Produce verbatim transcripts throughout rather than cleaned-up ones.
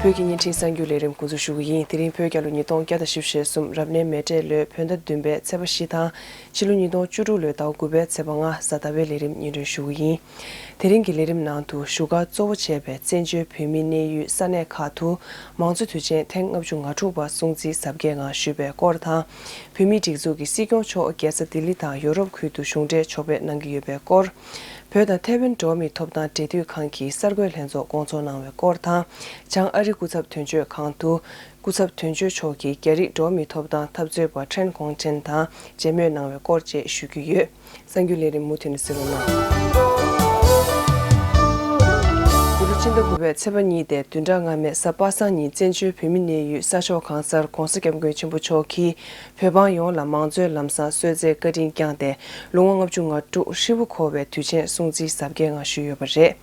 བོད་ཀྱི་བརྙན་འཕྲིན་གསར་འགྱུར་ལས་རིམ་འགོ་འཛུགས་ཞུ་གི་ཡིན། དེ་རིང་བོད་རྒྱལ་ལོ་ཉིས་སྟོང་བརྒྱ་དང་བཞི་བཅུ་ཞེ་གསུམ་རབ་གནས་མེ་སྤྲེལ་ལོའི་བོད་ཟླ་བདུན་པའི་ཚེས་པ་བཞི་དང་། ཕྱི་ལོ་ཉིས་སྟོང་བཅུ་དྲུག་ལོའི་ཟླ་དགུ་པའི་ཚེས་པ་ལྔ་གཟའ་ཟླ་བའི་ལས་རིམ་སྙན་སྒྲོན་ཞུ་གི་ཡིན། དེ་རིང་གི་ལས་རིམ་ནང་དུ་བཞུགས་སྒར་གཙོ་བོ་བྱས་པའི་བཙན་བྱོལ་བོད་མིའི་གནས་ཡུལ་ས་གནས་ཁག་ཏུ་མང་གཙོ་དུས་ཆེན་ཐེངས་ལྔ་བཅུ་ང་དྲུག་པ་སྲུང་བརྩི་གཟབ་རྒྱས་ངང་ཞུས་པའི་སྐོར་དང་། བོད་མིའི་སྒྲིག་འཛུགས་ཀྱི་སྲིད་སྐྱོང་མཆོག་རྒྱལ་ས་ལྡི་ལི་དང་ཡོ་རོབ་ཁུལ་དུ་གཞུང་འབྲེལ་ཕྱོགས་ཕེབས་གནང་གི་ཡོད་པའི་སྐོར། བོད་དང་ཐའེ་ཝན་འགྲོ་བ་མིའི་ཐོབ་ཐང་འབྲེལ་མཐུད་ཁང་གི་གསར་འགོད་ལྷན་ཚོགས་བསྐོང་ཚོགས་གནང་བའི་སྐོར་དང་། བྱང་ཨ་རི་སྐུ་ཚབ་དོན་གཅོད་ཁང་དུ་སྐུ་ཚབ་དོན་གཅོད་མཆོག་གིས་རྒྱ་རིགས་འགྲོ་བ་མིའི་ཐོབ་ཐང་འཐབ་རྩོད་པ་ཁྲེན་ཀོང་ཁྲེན་དང་མཇལ་མོལ་གནང་བའི་སྐོར་བཅས་ཞུ་རྒྱུ་ཡོད། གསར་འགྱུར་ལས་རིམ་མུ་མཐུད་ནས་གསན་རོགས་གནང་། འདི་ལོ་ཕྱི་ཟླ་དགུ་པའི་ཚེས་པ་གཉིས་ཏེ་བདུན་ཕྲག་སྔ་མའི་གཟའ་པ་སངས་ཉིན་བཙན་བྱོལ་བོད་མིའི་གནས་ཡུལ་ས་ཕྱོགས་གང་སར་༧གོང་ས་༧སྐྱབས་མགོན་ཆེན་པོ་མཆོག་གིས་བོད་འབངས་ཡོངས་ལ་མང་གཙོའི་ལམ་བཟང་གསོལ་སྩལ་བཀའ་དྲིན་བསྐྱངས་ཏེ། ལོ་ངོ་ལྔ་བཅུ་ང་དྲུག་ཧྲིལ་པོ་འཁོར་བའི་དུས་ཆེན་སྲུང་བརྩི་གཟབ་རྒྱས་ངང་ཞུས་ཡོད་པ་རེད།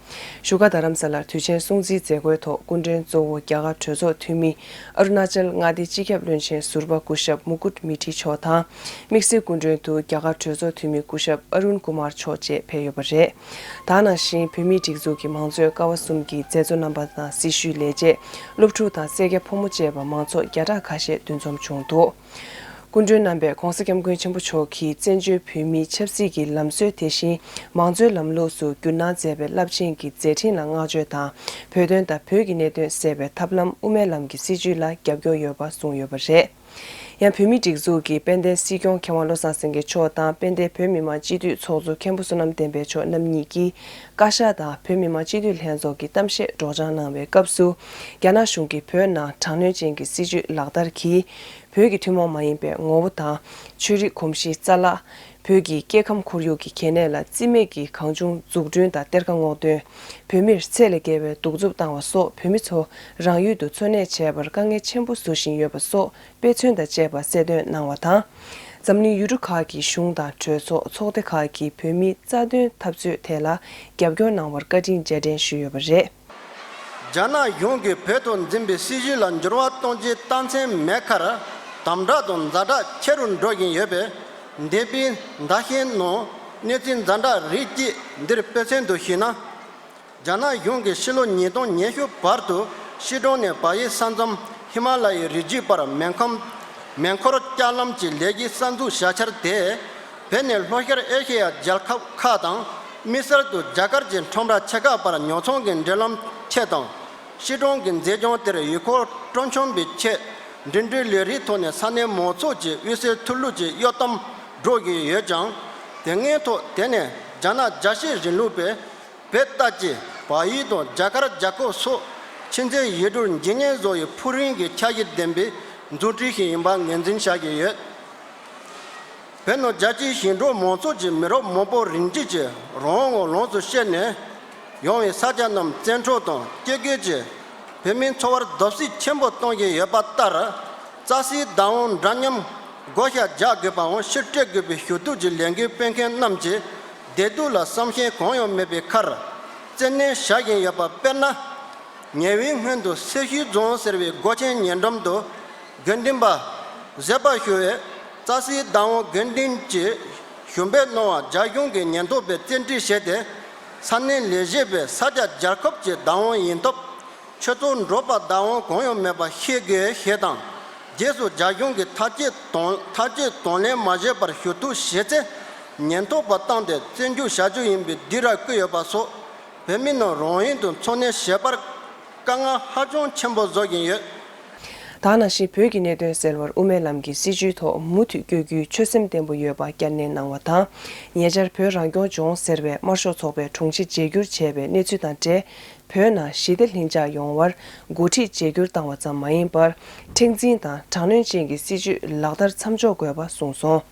བཞུགས་སྒར་རྡ་རམ་ས་ལར་དུས་ཆེན་སྲུང་བརྩིའི་མཛད་སྒོའི་ཐོག་སྐུ་མགྲོན་གཙོ་བོ་རྒྱ་གར་གྲོས་ཚོགས་འཐུས་མི་ཨ་རུ་ན་ཅལ་མངའ་སྡེའི་སྤྱི་ཁྱབ་བློན་ཆེན་ཟུར་པ་སྐུ་ཞབས་མུ་ཀུཏ་མི་ཏྲི་མཆོག་དང་། དམིགས་བསལ་སྐུ་མགྲོན་དུ་རྒྱ་གར་གྲོས་ཚོགས་འཐུས་མི་སྐུ་ཞབས་ཨ་རུན་ཀུ་མར་མཆོག་བཅས་ཕེབས་ཡོད་པ་རེད། ད་ག་ནང་བཞིན་བོད་མིའི་སྒྲིག་འཛུགས་ཀྱི་མང་གཙོའི་ཀ་བ་གསུམ་གྱི་མཛད་གཙོ་རྣམ་པ་དང་སྲི་ཞུའི་ལས་བྱེད། སློབ་ཕྲུག་དང་སེར་སྐྱ་ཕོ་མོ་བཅས་པ་མང་ཚོགས་བརྒྱ་ཕྲག་ཁ་ཤས་འདུ་འཛོམས་བྱུང་འདུག་སྐུ་མགྲོན་རྣམ་པས་༧གོང་ས་༧སྐྱབས་མགོན་ཆེན་པོ་མཆོག་གིས་བཙན་བྱོལ་བོད་མིའི་ཆབ་སྲིད་ཀྱི་ལམ་སྲོལ་དེ་བཞིན་མང་གཙོའི་ལམ་ལུགས་སུ་བསྒྱུར་གནང་མཛད་པའི་རླབས་ཆེན་གྱི་མཛད་འཕྲིན་ལ་བསྔགས་བརྗོད་དང་། བོད་དོན་དང་བོད་ཀྱི་གནད་དོན་གསལ་བའི་ཐབས་ལམ་དབུ་མའི་ལམ་གྱི་སྲིད་བྱུས་ལ་རྒྱབ་སྐྱོར་ཡོད་པ་གསུངས་ཡོད་པ་རེད། ཡང་བོད་མིའི་སྒྲིག་འཛུགས་ཀྱི་དཔལ་ལྡན་སྲིད་སྐྱོང་མཁས་དབང་བློ་བཟང་སེང་གེ་མཆོག་དང་དཔལ་ལྡན་བོད་མི་མང་སྤྱི་འཐུས་ཚོགས་གཙོ་མཁན་པོ་བསོད་ནམས་བསྟན་འཕེལ་མཆོག་རྣམ་གཉིས་ཀྱིས་བཀའ་ཤག་དང་བོད་མི་མང་སྤྱི་འཐུས་ལྷན་ཚོགས་ཀྱི་གཏམ་བཤད་སྒྲོག་སྦྱང་གནང་བའི་སྐབས་སུ། རྒྱ་ནག་གཞུང་གིས་བོད་ནང་དྲག་གནོན་ཅན་གྱི་སྲིད་བྱུས་ལག་བསྟར་གྱིས། བོད་ཀྱི་ཐུན་མོང་མ་ཡིན་པའི་ངོ་བོ་དང་། ཆོས་རིག་གོམས་གཤིས་རྩ་བརླག་བོད་ཀྱི་སྐྱེ་ཁམས་ཁོར་ཡུག་གི་གལ་གནད་ལ་རྩིས་མེད་ཀྱིས་གང་བྱུང་འཛུགས་སྐྲུན་དང་གཏེར་ཁ་སྔོག་འདོན། བོད་མིར་ཚད་ལས་བརྒལ་བའི་གདུག་རྩུབ་བཏང་བ་སོགས་བོད་མི་ཚོ་རང་ཡུལ་དུ་འཚོ་གནས་བྱེད་པར་དཀའ་ངལ་ཆེན་པོ་བཟོ་བཞིན་ཡོད་པ་སོགས་དཔེ་མཚོན་དང་བཅས་པ་གསལ་སྟོན་གནང་བ་དང་། འཛམ་གླིང་ཡུལ་གྲུ་ཁག་གི་གཞུང་དང་གྲོས་ཚོགས་ཚོགས་སྡེ་ཁག་གིས་བོད་མིའི་རྩ་དོན་འཐབ་རྩོད་ཐད་ལ་རྒྱབ་སྐྱོར་གནང་བར་བཀའ་དྲིན་རྗེས་དྲན་ཞུས་ཡོད་པ་རེད། རྒྱ་ནག་གཞུང་གིས་བོད་དུ་འཛིན་པའི་སྲིད་བྱུས་ལ་འགྱུར་བ་གཏོང་རྒྱུའི་རྟགས་མཚན་མེད་ཁར། དམ་དྲག་དང་ཛ་དྲག་ཆེ་རུ་འགྲོ་བཞིན་ཡོད་པས། འདས་པའི་ཟླ་ཤས་ནང་གནས་ཚུལ་ཛ་དྲག་རིགས་གཅིག་འདིར་དཔེ་མཚོན་དུ་ཞུས་ན། རྒྱ་ནག་གཞུང་གིས་ཕྱི་ལོ་ཉིས་སྟོང་ཉི་ཤུ་བར་དུ་ཕྱི་ལོགས་ནས་བལ་ཡུལ་ས་མཚམས་ཧི་མ་ལ་ཡའི་རི་རྒྱུད་བར་མེ་ཁམས་མེ་འཁོར་ལྕགས་ལམ་གྱི་ལས་གཞི་གསར་འཛུགས་བྱ་འཆར་དེས། བོད་ནས་ལྷོ་ཤར་ཨེ་ཤེ་ཡ་རྒྱལ་ཁབ་ཁག་དང་། དམིགས་བསལ་དུ་རྒྱ་གར་གྱི་ཁྲོམ་ར་ཆེ་ཁག་བར་ཉོ་ཚོང་གི་འབྲེལ་ལམ་ཆེད་དང་། ཕྱི་གྲོང་གི་མཛེས་ལྗོངས་དེར་ཡུལ་སྐོར་སྤྲོ་འཆམ་པའི་ཆེད། འགྲིམ་འགྲུལ་ལས་རིགས་ཐོག་ནས་ས་གནས་མང་ཚོགས་ཀྱི་དབུལ་སེལ་ཐབས་ལམ་གྱི་གཡོ་གཏམ་སྒྲོག་གི་ཡོད་ཀྱང་། དེ་སྔའི་ཐོག་དེ་ནས་རྒྱ་ནག་རྒྱལ་སྤྱིའི་རིང་ལུགས་པས། བོད་ལྟ་ཅི། བལ་ཡུལ་དང་རྒྱ་གར་རྒྱལ་ཁབ་སོགས་ཕྱི་འབྲེལ་ཡུལ་གྲུར་འགྱིང་ངེ་བཟོ་ཡི་ཕུགས་རིང་གི་འཆར་གཞི་ལྡན་པའི་འཛུགས་སྐྲུན་ཞིག་ཡིན་པ་ངོས་འཛིན་བྱ་གི་ཡོད། བོད་ནང་རྒྱལ་སྤྱིའི་ཞིང་འབྲོག་མང་ཚོགས་ཀྱི་མི་རབས་མང་པོ་རིམ་གྱིས་ཀྱི་རང་དབང་ལོངས་སུ་སྤྱད་ནས་ཡོང་བའི་ས་ཆ་རྣམས་བཙན་འཕྲོག་དང་སྐྱེད་སྒོ་གྱིས་བོད་མིའི་འཚོ་བར་བརྡབ་གསིག་ཆེན་པོ་གཏོང་གི་ཡོད་པ་ལྟར། རྩ་སའི་བདག་དབང་འདྲ་མཉམ་བགོ་བཤའ་རྒྱག་དགོས་པའམ་ཕྱིར་སྤྲད་དགོས་པའི་ཞུ་གཏུག་གི་ལས་འགུལ་སྤེལ་མཁན་རྣམས་ཀྱི་བདེ་སྡུག་ལ་བསམ་ཤེས་གང་ཡང་མེད་པའི་ཁར་བཙན་གནོན་བྱ་བཞིན་ཡོད་པ། དཔེར་ན། ཉེ་བའི་སྔོན་དུ་སེར་ཤུལ་རྫོང་ཟེར་བའི་སྒོ་ཆེན་ཉེ་འགྲམ་དུ་དགོན་འདུན་པ་བཟོད་པ་ཞུ་བས་རྩ་སའི་བདག་དབང་དགོན་འདུན་གྱི་ཞུ་འབོད་གནང་བར་རྒྱ་གཞུང་གི་ཉེན་རྟོག་པས་བཙན་ཁྲིད་བྱས་ཏེ། ས་གནས་ལས་བྱེད་པས་ས་ཆ་རྒྱལ་ཁབ་ཀྱི་བདག་དབང་ཡིན་སྟབས། ཁྱོད་ཚོ་འབྲོག་པ་བདག་དབང་གང་ཡང་མེད་པ་ཤེས་དགོས་ཞེས་དང་། རྗེས་སུ་རྒྱ་གཞུང་གིས་ཐག་གཅོད་དང་ཐག་གཅོད་དང་ལེན་མ་བྱས་པར་ཞུ་གཏུག་བྱས་ཚེ། ཉེན་རྟོག་པ་བཏང་སྟེ་བཙོན་འཇུག་བྱ་རྒྱུ་ཡིན་པའི་སྡིགས་ར་བསྐུལ་ཡོད་པ་སོགས། བོད་མི་རྣམས་རང་ཡུལ་དུ་འཚོ་གནས་བྱེད་པར་དཀའ་ངལ་ཧ་ཅང་ཆེན་པོ་བཟོ་བཞིན་ཡོད། ད་ག་ནང་བཞིན་བོད་ཀྱི་གནད་དོན་སེལ་བར་དབུ་མའི་ལམ་གྱི་སྲིད་བྱུས་ཐོག་མུ་མཐུད་བསྐྱོད་རྒྱུའི་ཆོད་སེམས་བརྟན་པོ་ཡོད་པ་བསྐྱར་ནན་གནང་བ་དང་། ཉེ་ཆར་བོད་རང་སྐྱོང་ལྗོངས་ཟེར་བའི་དམར་ཤོག་ཚོགས་པའི་དྲུང་ཆེ་བརྗེ་བསྒྱུར་བྱས་པའི་གནས་ཚུལ་དང་འབྲེལ། བོད་ནང་ཞི་བདེ་ལྷིང་འཇགས་ཡོང་བར་འགོ་ཁྲིད་བརྗེ་བསྒྱུར་བཏང་བ་ཙམ་མ་ཡིན་པར། མཁྲེགས་འཛིན་དང་དྲག་གནོན་ཅན་གྱི་སྲིད་བྱུས་ལག་བསྟར་མཚམས་འཇོག་དགོས་པ་གསུངས་སོང་།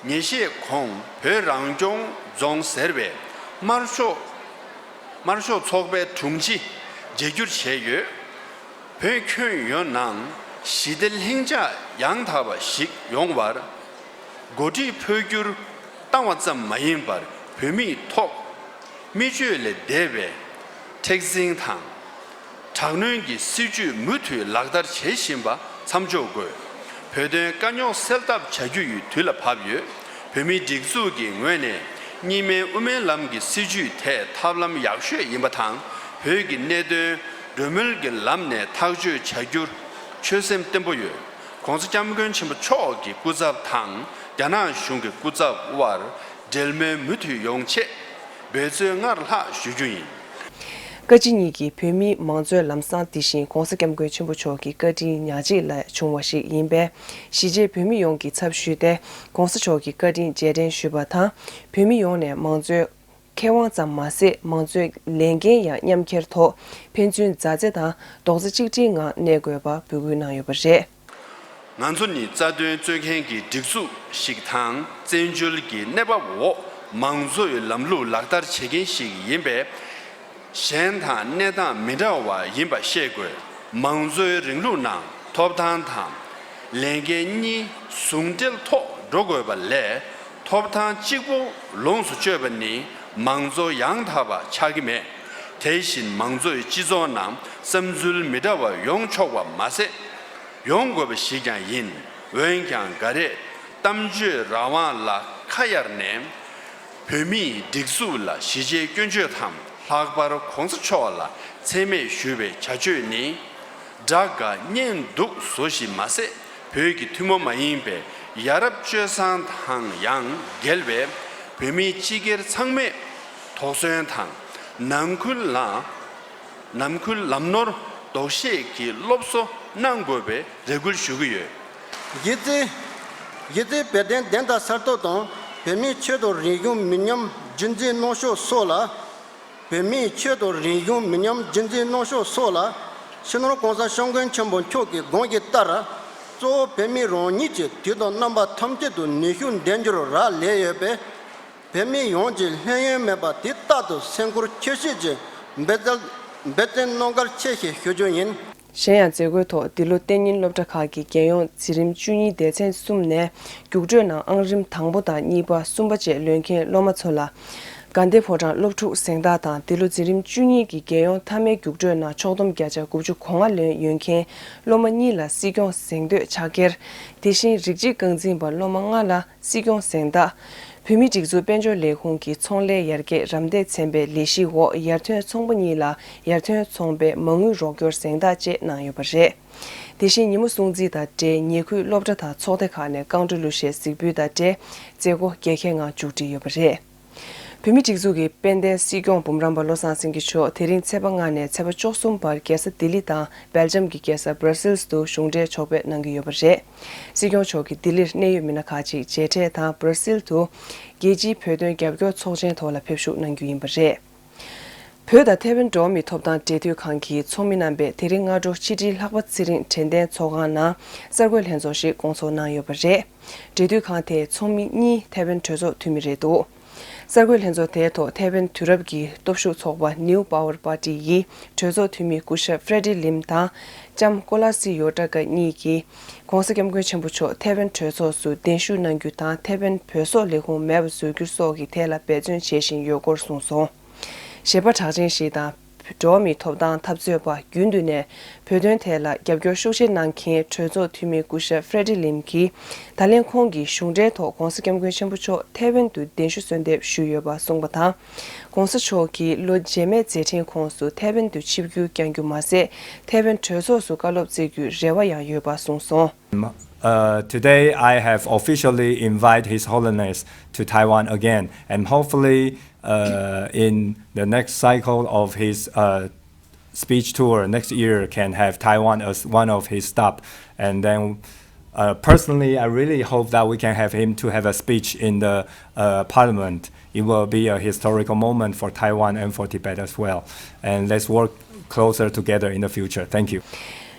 ཉིན་ཤས་གོང་བོད་རང་སྐྱོང་ལྗོངས་ཟེར་བའི་དམར་ཤོག་དམར་ཤོག་ཚོགས་པའི་དྲུང་ཆེ་བརྗེ་བསྒྱུར་བྱས་ཡོད། བོད་ཁྱོན་ཡོངས་ནང་ཞི་བདེ་ལྷིང་འཇགས་ཡང་དག་པ་ཞིག་ཡོང་བར་འགོ་ཁྲིད་འཕོ་འགྱུར་བཏང་བ་ཙམ་མ་ཡིན་པར་བོད་མིའི་ཐོག་མི་སྤྱོད་ལས་འདས་པའི་མཁྲེགས་འཛིན་དང་། དྲག་གནོན་གྱི་སྲིད་བྱུས་མུ་མཐུད་ལག་བསྟར་བྱེད་བཞིན་པ་མཚམས་འཇོག་དགོས། བོད་དོན་དཀའ་རྙོག་སེལ་ཐབས་བྱ་རྒྱུ་ཡི་དུས་ལ་བབ་ཡོད། བོད་མིའི་སྒྲིག་འཛུགས་ཀྱི་ངོས་ནས་གཉིས་སྨན་དབུ་མའི་ལམ་གྱི་སྲིད་བྱུས་དེ་ཐབས་ལམ་ཡག་ཤོས་ཡིན་པ་དང་། བོད་ཀྱི་གནད་དོན་ གྲོས་མོལ་གྱི་ལམ་ནས་ཐག་གཅོད་བྱ་རྒྱུར་ཆོད་སེམས་བརྟན་པོ་ཡོད། ༸གོང་ས་༸སྐྱབས་མགོན་ཆེན་པོ་མཆོག་གི་སྐུ་ཚབ་དང་རྒྱ་ནག་གཞུང་གི་སྐུ་ཚབ་དབར་འབྲེལ་མོལ་མུ་མཐུད་ཡོང་ཆེད་འབད་རྩོལ་སྔར་ལྷག་ཞུ་རྒྱུ་ཡིན། བཀའ་སྤྱི་གཉིས་ཀྱིས་བོད་མིའི་མང་གཙོའི་ལམ་བཟང་འདི་བཞིན་༸གོང་ས་༸སྐྱབས་མགོན་ཆེན་པོ་མཆོག་གི་བཀའ་དྲིན་ཉག་གཅིག་ལ་བྱུང་བ་ཞིག་ཡིན་པས། གཞིས་བྱེས་བོད་མི་ཡོངས་ཀྱི་ཚབ་ཞུས་ཏེ་༸གོང་ས་མཆོག་གི་བཀའ་དྲིན་རྗེས་དྲན་ཞུས་པ་དང་། བོད་མི་ཡོངས་ནས་མང་གཙོའི་ཁེ་དབང་ཙམ་མ་ཟད། མང་གཙོའི་ལས་འགན་ཡང་མཉམ་འཁྱེར་ཐོག་ཕན་ཚུན་མཛའ་བརྩེ་དང་རྡོག་རྩ་གཅིག་སྒྲིལ་ངང་གནས་དགོས་པ་འབོད་སྐུལ་གནང་ཡོད་པ་རེད། ང་ཚོ་ནི་རྩ་དོན་རྩོད་མཁན་གྱི་སྒྲིག་འཛུགས་ཤིག་དང་། བཙན་བྱོལ་གྱི་གནས་བབ་འོག་མང་གཙོའི་ལམ་ལུགས་ལག་བསྟར་བྱེད་མཁན་ཞིག་ཡིན་པས། གཞན་དང་གནས་སྟངས་མི་འདྲ་བ་ཡིན་པ་ཤེས་དགོས། མང་གཙོའི་རིང་ལུགས་ནང་ཐོབ་ཐང་དང་ལས་འགན་གཉིས་ཟུང་འབྲེལ་ཐོག་འགྲོ་དགོས་པ་ལས། ཐོབ་ཐང་གཅིག་པུ་ལོངས་སུ་སྤྱོད་པ་ནི་མང་གཙོ་ཡང་དག་པ་ཆགས་ཀྱི་མེད། དེ་བཞིན་མང་གཙོའི་སྤྱི་ཚོགས་ནང་བསམ་ཚུལ་མི་འདྲ་བ་ཡོང་ཆོག་པ་མ་ཟད། ཡོང་དགོས་པ་ཞིག་ཀྱང་ཡིན། འོན་ཀྱང་འགའ་རེས་གཏམ་བརྗོད་རང་དབང་ལ་ཁ་གཡར་ནས། བོད་མིའི་སྒྲིག་འཛུགས་ལ་གཞིས་བྱེས་སྐྱོན་བརྗོད་དམ། ལྷག་པར་༸གོང་ས་མཆོག་ལ་མཚན་སྨད་ཞུ་བའི་བྱ་སྤྱོད་ནི། དགྲ་དགའ་གཉེན་སྡུག་བཟོ་ཞིག་མ་ཟད། བོད་ཀྱི་ཐུན་མོང་མ་ཡིན་པའི་ཡ་རབས་སྤྱོད་བཟང་དང་ཡང་འགལ་བས། བོད་མི་སྤྱི་སྒེར་ཚང་མས་དོགས་ཟོན་དང་ནང་ཁུལ་ལ། ནང་ཁུལ་ལམ་ནོར་ལྡོག་ཤེས་ཀྱི་སློབ་གསོ་གནང་དགོས་པའི་རེ་སྐུལ་ཞུ་གི་ཡོད། གཞིས་རྩེ། གཞིས་རྩེ་བོད་དོན་བདེན་མཐའ་གསལ་ཐོབ་དང་། བོད་མིའི་ཆོས་དང་རིག་གཞུང་མི་ཉམས་རྒྱུན་འཛིན་གནང་ཕྱོགས་སོགས་ལ། བོད་མིའི་ཆོས་དང་རིག་གཞུང་མི་ཉམས་རྒྱུན་འཛིན་གནང་ཕྱོགས་སོགས་ལ། སྤྱི་ནོར་༸གོང་ས་༸སྐྱབས་མགོན་ཆེན་པོ་མཆོག་གི་དགོངས་གཞི་ལྟར། གཙོ་བོ་བོད་མི་རང་ཉིད་ཀྱིས་དུས་དང་རྣམ་པ་ཐམས་ཅད་དུ་ནུས་ཤུགས་འདོན་རྒྱུར་རག་ལས་ཡོད་པས། བོད་མི་ཡོངས་ཀྱིས་ལྷོད་གཡེང་མེད་པར་དུས་རྟག་ཏུ་སེམས་ཁུར་ཆེ་བཞེས་ཀྱིས་འབད་བརྩོན་འབད་བརྩོན་གནང་གལ་ཆེ་ཞེས་ཞུ་རྒྱུ་ཡིན། གཞན་ཡང་མཛད་སྒོའི་ཐོག་འདི་ལོ་གཏན་ཉིན་སློབ་གྲྭ་ཁག་གི་རྒྱལ་ཡོངས་འཛིན་རིམ་བཅུ་གཉིས་སྡེ་ཚན་གསུམ་ནས་རྒྱུགས་སྤྲོད་ནང་ཨང་རིམ་དང་པོ་དང་གཉིས་པ། གསུམ་པ་བཅས་ལོན་མཁན་སློབ་མ་ཚོ་ལ། དགའ་ལྡན་ཕོ་བྲང་སློབ་ཕྲུག་གཟེངས་རྟགས་དང་། འདི་ལོ་འཛིན་རིམ་བཅུ་གཉིས་ཀྱི་རྒྱལ་ཡོངས་མཐའ་མའི་རྒྱུགས་སྤྲོད་ནང་ཕྱོགས་བསྡོམས་བརྒྱ་ཆ་དགུ་བཅུ་གོ་ལྔ་ལོན་ཡོད་མཁན་སློབ་མ་གཉིས་ལ་སྲིད་སྐྱོང་གཟེངས་བསྟོད་ཕྱག་འཁྱེར། དེ་བཞིན་རིགས་གཅིག་རྐང་འཛིན་པ་སློབ་མ་ལྔ་ལ། སྲིད་སྐྱོང་གཟེངས་རྟགས། བོད་མིའི་སྒྲིག་འཛུགས་དཔལ་འབྱོར་ལས་ཁུངས་ཀྱི་ཚོང་ལས་ཡར་རྒྱས་རམ་འདེགས་ཚན་པའི་ལས་གཞི་འོག་ཡར་ཐོན་ཚོང་པ་གཉིས་ལ་ཡར་ཐོན་ཚོང་པའི་མ་དངུལ་རོགས་སྐྱོར་གཟེངས་རྟགས་བཅས་གནང་ཡོད་པ་རེད། དེ་བཞིན་ཉིན་མོ་སྲུང་བརྩི་དང་འབྲེལ་ཉེ་ཁུལ་སློབ་གྲྭ་དང་ཚོགས་སྡེ་ཁག་ནས་རྐང་བྲོ་གླུ་གཞས་གཟིགས་འབུལ་དང་འབྲེལ་མཛད་སྒོ་རྒྱལ་ཁའི་ངང་མཇུག་སྒྲིལ་ཡོད་པ་རེད། བོད་མིའི་སྒྲིག་འཛུགས་ཀྱི་དཔལ་ལྡན་སྲིད་སྐྱོང་འབུམ་རམས་པ་བློ་བཟང་སེང་གེ་མཆོག་དེ་རིང་ཚེས་པ་ལྔ་ནས་ཚེས་པ་བཅུ་གསུམ་བར་རྒྱལ་ས་ལྡི་ལི་དང་སྦེལ་ཇམ་གྱི་རྒྱལ་ས་སྦྲ་སིལ་དུ་གཞུང་འབྲེལ་ཕྱོགས་ཕེབས་གནང་གི་ཡོད་པ་རེད། སྲིད་སྐྱོང་མཆོག་གིས་ལྡི་ལིར་གནད་ཡོད་མི་སྣ་ཁག་ཅིག་མཇལ་འཕྲད་དང་སྦྲ་སིལ་དུ་རྒྱལ་སྤྱིའི་བོད་དོན་རྒྱབ་སྐྱོར་ཚོགས་ཆེན་ཐོག་ལ་ཕེབས་ཞུགས་གནང་རྒྱུ་ཡིན་པ་རེད། བོད་དང་ཐའེ་ཝན་འགྲོ་བ་མིའི་ཐོབ་ཐང་འབྲེལ་མཐུད་ཁང་གི་ཚོགས་མི་རྣམ་པས་དེ་རིང་སྔ་དྲོ་ཕྱི་དྲིལ་ལྷག་པ་ཚེ་རིང་དྲན་རྟེན་ཚོགས་ཁང་ནང་གསར་འགོད་ལྷན་ཚོགས་ཤིག་བསྐོང་ཚོགས་གནང་ཡོད་པ་རེད། འབྲེལ་མཐུད་ཁང་དེའི་ཚོགས་མི་གཉིས་ཐའེ་ཝན་གྲོས་ཚོགས་འཐུས་མི་རེད་འདུག་གསར་འགོད་ལྷན་ཚོགས་དེའི་ཐོག་ཐའེ་ཝན་དུས་རབས་ཀྱི་སྟོབས་ཤུགས་ཚོགས་པ་New Power Party་ཡི་གྲོས་ཚོགས་འཐུས་མི་སྐུ་ཞབས་Freddy Lim་དང་ལྕམ་ཀོ་ལ་སི་ཡོ་ཏྲ་ཀ་གཉིས་ཀྱིས་༸གོང་ས་༸སྐྱབས་མགོན་ཆེན་པོ་མཆོག་ཐའེ་ཝན་གྲོས་ཚོགས་སུ་གདན་ཞུ་གནང་རྒྱུ་དང་ཐའེ་ཝན་བོད་སོག་ལས་ཁུངས་མེད་པ་བཟོ་རྒྱུ་སོགས་ཀྱི་ཐད་ལ་འབད་བརྩོན་བྱེད་བཞིན་ཡོད་སྐོར་གསུངས་སོང་། གཞས་པ་གྲགས་ཅན་ཞིག་དང་། འགྲོ་བ་མིའི་ཐོབ་ཐང་འཐབ་རྩོད་པ་རྒྱུན་དུ་ནས་བོད་དོན་ཐད་ལ་རྒྱབ་སྐྱོར་ཤུགས་ཆེ་གནང་མཁན་གྲོས་ཚོགས་འཐུས་མི་སྐུ་ཞབས་Freddy Lim་གྱིས་ད་ལན་ཁོང་གིས་གཞུང་འབྲེལ་ཐོག་༸གོང་ས་༸སྐྱབས་མགོན་ཆེན་པོ་མཆོག་ཐའེ་ཝན་དུ་གདན་ཞུ་གསོལ་འདེབས་ཞུས་ཡོད་པ་གསུངས་པ་དང་། ༸གོང་ས་མཆོག་གིས་ལོ་རྗེས་མའི་མཛད་འཕྲིན་ཁོངས་སུ་ཐའེ་ཝན་དུ་ཆིབས་བསྒྱུར་བསྐྱང་རྒྱུ་མ་ཟད། ཐའེ་ཝན་གྲོས་ཚོགས་སུ་བཀའ་སློབ་སྩལ་རྒྱུའི་རེ་བ་ཡང་ཡོད་པ་གསུངས་སོང་། Uh, today, I have officially invited His Holiness to Taiwan again, and hopefully, uh, in the next cycle of his uh, speech tour next year, can have Taiwan as one of his stop. And then, uh, personally, I really hope that we can have him to have a speech in the uh, Parliament. It will be a historical moment for Taiwan and for Tibet as well. And let's work closer together in the future. Thank you.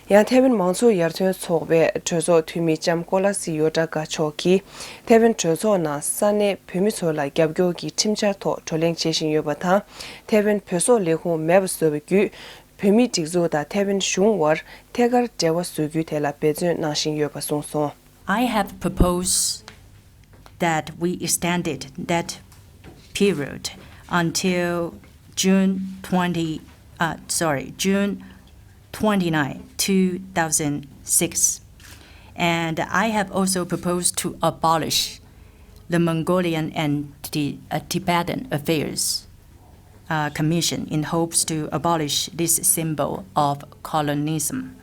ཡང་ཐའེ་ཝན་མང་གཙོ་ཡར་ཐོན་ཚོགས་པའི་གྲོས་ཚོགས་འཐུས་མི་ལྕམ་ཀོ་ལ་སི་ཡོ་ཏྲ་ཀ་མཆོག་གིས་ཐའེ་ཝན་གྲོས་ཚོགས་ནང་ས་གནས་བོད་མི་ཚོ་ལ་རྒྱབ་སྐྱོར་གྱི་ཁྲིམས་འཆར་ཐོག་བགྲོ་གླེང་བྱེད་བཞིན་ཡོད་པ་དང་། ཐའེ་ཝན་བོད་སོག་ལས་ཁུངས་མེད་པ་བཟོ་བའི་བརྒྱུད། བོད་མིའི་སྒྲིག་འཛུགས་དང་ཐའེ་ཝན་གཞུང་དབར་ཐད་ཀར་འབྲེལ་བ་བཟོ་རྒྱུའི་ཐད་ལ་འབད་བརྩོན་གནང་བཞིན་ཡོད་པ་གསུངས་སོང་། I have proposed that we extended that period until June twenty, uh, sorry, June twenty-nine, two thousand six. And I have also proposed to abolish the Mongolian and the uh, Tibetan affairs. uh, Commission in hopes to abolish this symbol of colonialism,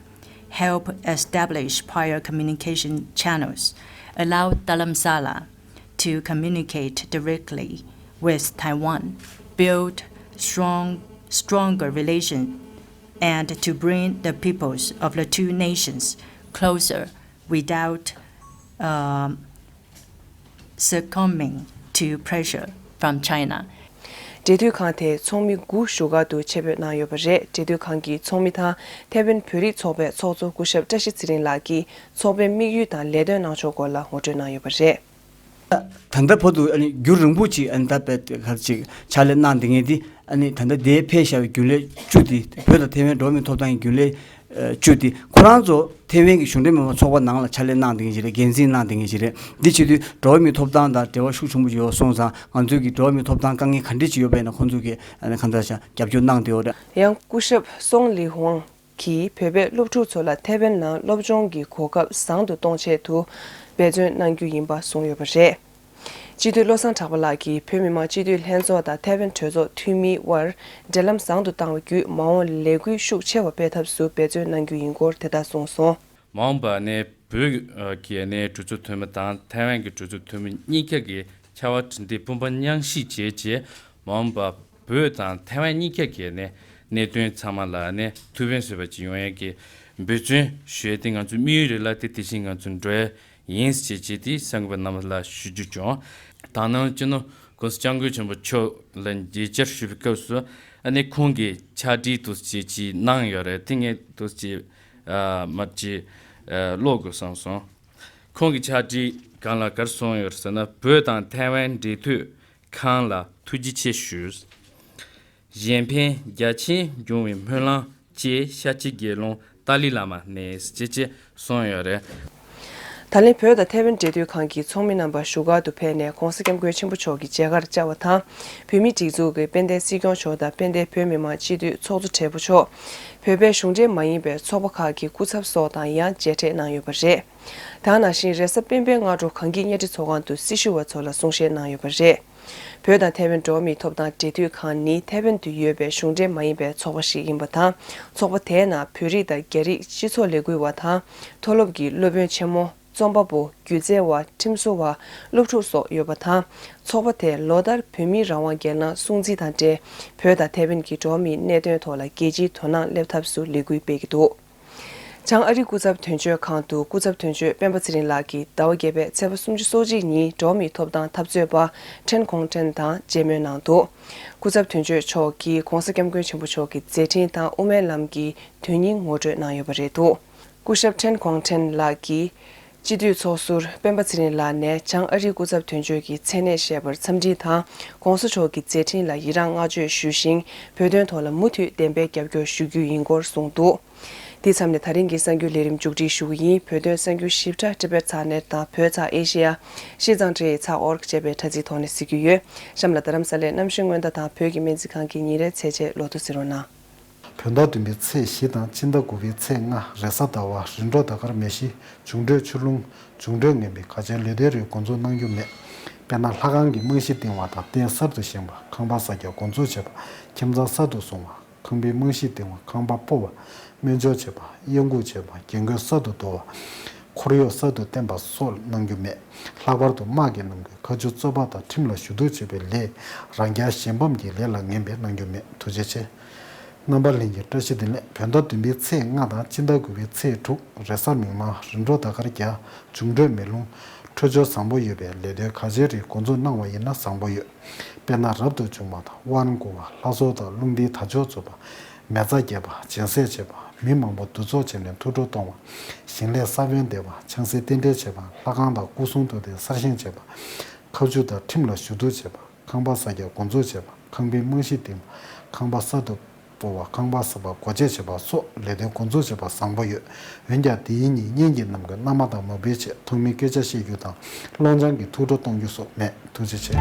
help establish prior communication channels, allow Dharamsala to communicate directly with Taiwan, build strong, stronger relation, and to bring the peoples of the two nations closer without, um, succumbing to pressure from China. འབྲེལ་མཐུད་ཁང་དེ་ཚོགས་མི་དགུ་བཞུགས་སྒར་དུ་ཆེད་ཕེབས་གནང་ཡོད་པ་རེད། འབྲེལ་མཐུད་ཁང་གི་ཚོགས་མི་དང་ཐའེ་ཝན་བོད་རིགས་ཚོགས་པའི་ཚོགས་གཙོ་སྐུ་ཞབས་བཀྲ་ཤིས་ཚེ་རིང་ལགས་ཀྱིས་ཚོགས་པའི་དམིགས་ཡུལ་དང་ལས་དོན་གནང་ཕྱོགས་སྐོར་ལ་ངོ་སྤྲོད་གནང་ཡོད་པ་རེད། ད་ལྟ་བར་དུ་ཨ་ནི་རྒྱུན་རིང་པོ་ཅིག་ཨ་ནི་ད་བེད་ག་ཅིག་ཕྱག་ལས་གནང་བསྡད་མཁན་དེ་ཨ་ནི་ད་ལྟ་འདིར་ཕེབས་བཞག་པའི་རྒྱུན་ལས་བཅུ་དེ་བོད་དང་ཐའེ་ཝན་འགྲོ་བ་མིའི་ཐོབ་ཐང་གི་རྒྱུན་ལས་བཅུ་དེ་ཁོ་རང་ཚོ་ཐའེ་ཝན་གྱི་གཞུང་འབྲེལ་མི་དམངས་ཚོགས་པ་ནང་ལ་ཕྱག་ལས་གནང་བསྡད་མཁན་ཞིག་རེད། འགན་འཛིན་གནང་བསྡད་མཁན་ཞིག་རེད། འདི་བྱེད་དུས་འགྲོ་བ་མིའི་ཐོབ་ཐང་དང་འབྲེལ་བ་ཤུགས་ཆེན་པོ་ཡོད་སོང་ཙང་ང་ཚོས་ཀྱི་འགྲོ་བ་མིའི་ཐོབ་ཐང་དཀའ་ངལ་ག་འདྲ་ཅིག་ཡོད་པ་ཡིན་ན་ཁོང་ཚོས་ཀྱི་ཨ་ནི་གང་ལྟར་བྱ་རྒྱབ་སྐྱོར་གནང་བསྡད་ཡོད་རེད། ཡང་སྐུ་ཞབས་སོང་ལི་ཧུའང་གིས་བོད་པའི་སློབ་ཕྲུག་ཚོ་ལ་ཐའེ་ཝན་ནང་སློབ་སྦྱོང་གི་གོ་སྐབས་བཟང་དུ་གཏོང་ཆེད་དུ་འབད་བརྩོན་གནང་རྒྱུ་ཡིན་པ་གསུངས་ཡོད་པ་རེད། སྤྱི་འཐུས་བློ་བཟང་གྲགས་པ་ལགས་ཀྱིས་བོད་མི་མང་སྤྱི་འཐུས་ལྷན་ཚོགས་དང་ཐའེ་ཝན་གྲོས་ཚོགས་འཐུས་མིའི་དབར་འབྲེལ་ལམ་བཟང་དུ་བཏང་བ་བརྒྱུད་མ་འོངས་ལས་འགུལ་ཤུགས་ཆེ་བ་སྤེལ་ཐབས་སུ་འབད་བརྩོན་གནང་རྒྱུ་ཡིན་སྐོར་དེ་ལྟར་གསུངས་སོང་། མ་འོངས་པ་ནས་བོད་ཀྱི་ནས་གྲོས་ཚོགས་འཐུས་མི་དང་ཐའེ་ཝན་གྱི་གྲོས་ཚོགས་འཐུས་མི་གཉིས་ཀ་གིས་ཕྱར་བ་གྲུ་འདེགས་དཔུང་པ་མཉམ་གཤིབ་བྱས་རྗེས་མ་འོངས་པ་བོད་དང་ཐའེ་ཝན་གཉིས་ཀ་གི་ནས་གནད་དོན་ཚང་མ་ལ་ནས་ཐུགས་ཕན་གསོས་པ་ཅིག་ཡོང་ཡས་ཀྱི་འབད་བརྩོན་ཞུ་ཡས་དེ་ང་ཚོའི་དམིགས་ཡུལ་རེད་ལ། དེ་དེ་བཞིན་ང་ཚོ་འགྲོ་ཡས་ཡིན་ཞེས་བྱས་ཏེ་གསན་དགོས་པ་རྣམས་ལ་ཞུ་རྒྱུ་བྱུང་། དང་ནང་སྤྱི་ནོར་༸གོང་ས་༸སྐྱབས་མགོན་ཆེན་པོ་མཆོག་ལ་མཇལ་བཅར་ཞུ་བའི་སྐབས་སུ་ཨ་ནི་ཁོང་གིས་ཕྱག་བྲིས་དུ་ཅིག་ཅིག་གནང་ཡོད་རེད། དེ་ངས་དུ་ཅིག་མ་ཅིག་ཀློག་དགོས་བསམ་སོང་། ཁོང་གི་ཕྱག་བྲིས་སྒང་ལ་ག་རེ་གསུངས་ཡོད་ཟེར་ན། བོད་དང་ཐའེ་ཝན་འབྲེལ་མཐུད་ཁང་ལ་ཐུགས་རྗེ་ཆེ་ཞུ། གཞན་ཕན་རྒྱ་ཆེན་འབྱུང་བའི་སྨོན་ལམ་བཅས་ཤཱཀྱའི་དགེ་སློང་ཏཱ་ལའི་བླ་མ་ནས་ཅེས་ཅེས་གསུངས་ཡོད་རེད། ད་ལན་བོད་དང་ཐའེ་ཝན་འབྲེལ་མཐུད་ཁང་གི་ཚོགས་མི་རྣམ་པ་བཞུགས་སྒར་དུ་ཕེབས་ནས་༸གོང་ས་༸སྐྱབས་མགོན་ཆེན་པོ་མཆོག་གི་མཇལ་ཁར་བཅར་བ་དང་། བོད་མིའི་སྒྲིག་འཛུགས་ཀྱི་དཔལ་ལྡན་སྲིད་སྐྱོང་མཆོག་དང་དཔལ་ལྡན་བོད་མི་མང་སྤྱི་འཐུས་ཚོགས་གཙོ་སྦྲེལ་པོ་མཆོག་བོད་པའི་གཞུང་འབྲེལ་མ་ཡིན་པའི་ཚོགས་པ་ཁག་གི་སྐུ་ཚབ་སོགས་དང་ཡང་མཇལ་འཕྲད་གནང་ཡོད་པ་རེད། དེ་ག་ནང་བཞིན་རེས་གཟའ་སྤེན་པའི་སྔ་དྲོ་གངས་སྐྱིད་གཉའ་ཁྲི་ཚོགས་ཁང་དུ་སྲི་ཞུ་བ་ཚོ་ལ་གསུང་བཤད་གནང་ཡོད་པ་རེད། བོད་དང་ཐའེ་ཝན་འགྲོ་བ་མིའི་ཐོབ་ཐང་འབྲེལ་མཐུད་ཁང་ནི་ཐའེ་ཝན་དུ་ཡོད་པའི་གཞུང་འབྲེལ་མ་ཡིན་པའི་ཚོགས་པ་ཞིག་ཡིན་པ་དང་། ཚོགས་པ་དེའི་ནང་བོད་རིགས་དང་རྒྱ་རིགས་སྤྱི་ཚོགས་ལས་འགུལ་བ་དང་། མཐོ་སློབ་ཀྱི་སློབ་དཔོན་ཆེན་མོ། རྩོམ་པ་པོ། སྒྱུ་རྩལ་བ། ཁྲིམས་བཟོ་བ། སློབ་ཕྲུག་སོགས་ཡོད་པ་དང་། ཚོགས་པ་དེས་ལོ་ལྟར་བོད་མིའི་རང་དབང་སྒེར་ལངས་སྲུང་བརྩི་དང་འབྲེལ་བོད་དང་ཐའེ་ཝན་གྱི་འགྲོ་བ་མིའི་གནད་དོན་ཐོག་ལ་རྒྱལ་སྤྱིའི་དོ་སྣང་སླེབས་ཐབས་སུ་ལས་འགུལ་སྤེལ་གྱི་འདུག་བྱང་ཨ་རིའི་སྐུ་ཚབ་དོན་གཅོད་ཁང་དུ་སྐུ་ཚབ་དོན་གཅོད་སྤེན་པ་ཚེ་རིང་ལགས་ཀྱིས་ཟླ་བ་བརྒྱད་པའི་ཚེས་པ་སུམ་ཅུ་སོ་གཅིག་ཉིན་འགྲོ་བ་མིའི་ཐོབ་ཐང་འཐབ་རྩོད་པ་ཁྲེན་ཁོང་ཁྲེན་དང་མཇལ་མོལ་གནང་འདུག་སྐུ་ཚབ་དོན་གཅོད་མཆོག་གིས་༸གོང་ས་༸སྐྱབས་མགོན་ཆེན་པོ་མཆོག་གི་མཛད་འཕྲིན་དང་དབུ་མའི་ལམ་གྱི་དོན་སྙིང་ངོ་སྤྲོད་གནང་ཡོད་པ་རེད་འདུག་སྐུ་ཞབས་ཁྲེན་ཁོང་ཁྲེན་ལགས་ཀྱིས་སྤྱི་འཐུས་ཚོགས་ཟུར་སྤེན་པ་ཚེ་རིང་ལགས་ནས་བྱང་ཨ་རིའི་སྐུ་ཚབ་དོན་གཅོད་ཀྱི་མཚན་གནས་བཞེས་པར་འཚམས་འདྲི་དང་༸གོང་ས་མཆོག་གི་མཛད་འཕྲིན་ལ་ཡི་རངས་བསྔགས་བརྗོད་ཞུས་ཤིང་། བོད་དོན་ཐོག་ལ་མུ་མཐུད་བདེན་པའི་རྒྱབ་སྐྱོར་ཞུ་རྒྱུ་ཡིན་སྐོར་གསུངས་འདུག་དེ་མཚམས་ནས་ད་རིང་གི་གསར་འགྱུར་ལས་རིམ་མཇུག་སྒྲིལ་ཞུ་གི་ཡིན། བོད་དོན་གསར་འགྱུར་ཞིབ་ཕྲ་Tibet Satnet དང་བོད་ཚགས་ཨེ་ཤེ་ཡ། ཤིས་ཙང་ཁྲེ་ཡི་ཚགས་ཨོར་ཅེས་པའི་དྲ་ཚིགས་ཐོག་ནས་གཟིགས་རྒྱུ་ཡོད། གཤམ་ལ་རྡ་རམ་ས་ལའི་གནམ་གཤིས་སྔོན་བརྡ་དང་བོད་ཀྱི་སྨན་རྩིས་ཁང་གི་ཉིན་རེའི་ཚེས་ཆའི་ལོ་ཐོ་གཟིགས་རོགས་གནང་། བོད་ཟླ་བདུན་པའི་ཚེས་བཞི་དང་སྤྱི་ཟླ་དགུ་པའི་ཚེས་ལྔ། རེས་གཟའ་ཟླ་བ། རིམ་གྲོ་ཟླ་སྐར་མེ་བཞི། འབྱུང་འཕྲོད་ཆུ་ཀླུང་། འབྱུང་འཕྲོད་ངན་པའི་ག་ཆའི་ལུས་རྟེན་རིགས་འགོ་འཛུགས་གནང་རྒྱུ་མེད། དཔེར་ན། ལྷ་ཁང་གི་རྨང་གཞི་བཏིང་བ་དང་། རྟེན་གསར་དུ་བཞེངས་པ། ཁང་པ་གསར་རྒྱག་འགོ་འཛུགས་བྱེད་པ། ཁྱིམ་ཚང་གསར་དུ་བཟུང་བ། ཁང་པའི་རྨང་གཞི་བཏིང་བ། ཁང་པ་སྤོ་བ། སྨན་སྦྱོར་བྱེད་པ། གཡང་འགུགས་བྱེད་པ། རྒྱན་གོས་གསར་དུ་འདོར་བ། ཁོར་ཡུག་གསར་དུ་བསྟན་པ་སོགས་གནང་རྒྱུ་མེད། ལྷག་པར་དུ་དམག་གི་ནང་གི་མཁའ་སྤྱོད་རྩོད་པ་དང་ཁྲིམས་ལ་ཞུ་གཏུག་བྱེད་པའི་ལས། རང་རྐྱ་གཞན་ཕམ་གྱི་ལས་ལ་ངན་པས་གནང་རྒྱུ་མེད། ཐུགས་རྗེ་ཆེ། རྣམ་པ་ལྷན་རྒྱས་བཀྲ་ཤིས་བདེ་ལེགས། བོད་ཟླ་བདུན་པའི་ཚེས་ལྔ་དང་སྤྱི་ཟླ་དགུ་པའི་ཚེས་དྲུག་རེས་གཟའ་མིག་དམར། རིམ་གྲོ་ཟླ་སྐར་བརྒྱ། འབྱུང་འཕྲོད་མེ་རླུང་། འཕྲོད་སྦྱོར་བཟང་པོ་ཡོད་པའི་ལས་དོན་ག་ཆའི་རིགས་འགོ་འཛུགས་གནང་བ་ཡིན་ན་བཟང་པོ་ཡོད། དཔེར་ན། རབ་ཏུ་བྱུང་བ་དང་། དབང་བསྐུར་བ། ལྷ་གསོལ་དང་། རླུང་རྟའི་དར་ལྕོག་འཛུགས་པ། མེ་བཙའ་རྒྱག་པ། སྦྱིན་སྲེག་བྱེད་པ། མི་མང་པོ་འདུ་ཚོགས་བྱས་ནས་ཐུགས་སྤྲོ་གཏོང་བ། ཞིང་ལས་ས་བོན་འདེབས་པ། ཆང་སའི་རྟེན་འབྲེལ་བྱེད་པ། ལྷ་ཁང་དང་སྐུ་གསུང་ཐུགས་རྟེན་གསར་བཞེངས་བྱེད་པ། མཁའ་སྤྱོད་དང་ཁྲིམས་ལ་ཞུ་གཏུག་བྱེད་པ། ཁང་པ་གསར་རྒྱག་འགོ་འཛུགས་བྱེད་པ། ཁང་པའི་རྨང་གཞི་བཏིང་བ། ཁང་པ་གསར་དུ་སྤོ་བ། ཁང་པ་གསར་པ་སྒོ་འབྱེད་བྱེད་པ་སོགས་ལས་དོན་འགོ་འཛུགས་བྱེད་པ་བཟང་པོ་ཡོད། འོན་ཀྱང་དེའི་ཉིན་གཉེན་གྱི་རྣམས་ཀྱིས་མནའ་མ་དང་མ་བུའི་ཆེད་ཐོག་མའི་སྐད་ཆ་བཤད་རྒྱུ་དང་། སློང་ཆང་གིས་ཐུགས་སྤྲོ་གཏོང་རྒྱུ་སོགས་མེད། ཐུགས་རྗེ་ཆེ།